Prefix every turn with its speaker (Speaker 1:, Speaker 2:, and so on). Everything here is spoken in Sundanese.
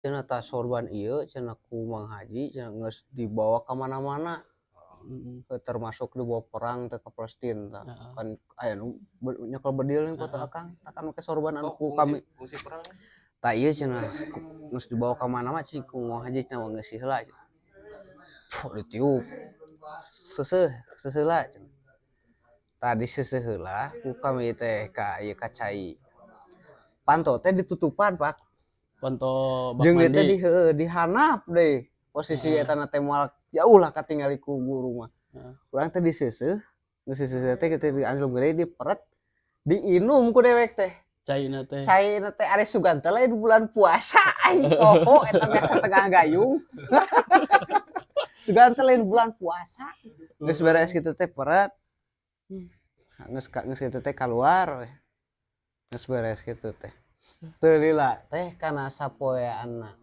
Speaker 1: Cenah, tah sorban ieu cenah ku Mang Haji cenah geus dibawa ka mana-mana. Termasuk dibawa perang teh ka Palestina tah. Kan aya nu nyekel bedil nih foto akang tah kan make sorban anu
Speaker 2: Oh,
Speaker 1: ku kami.
Speaker 2: Fungsi perang.
Speaker 1: Tah, ieu cenah geus dibawa ka mana-mana cik ku Mang Haji cenah, geus heula cenah. Puh, ditiup. Seuseuh, seuseuh heula cenah. Tadi seuseuh heula ku kami teh ka ieu, ka cai. Panto teh ditutupan, Pak.
Speaker 3: Panto bak
Speaker 1: Jeung dieu teh
Speaker 3: mandi.
Speaker 1: Di heueuh, di handap deui. Posisi eta na teh moal jauh lah katingali ku guru mah. Urang teh diseuseuh, geus diseuseuh teh kitu dianjlum gede, diperet, diinum ku dewek teh.
Speaker 3: Caina teh.
Speaker 1: Caina teh, ari sugan teh lain bulan puasa, aing poho eta mah satengah gayung. Sugan teh lain bulan puasa. Geus beres kitu teh peret. Geus kitu teh kaluar we. Geus beres kitu teh. Teu lila teh kana sapoeanna.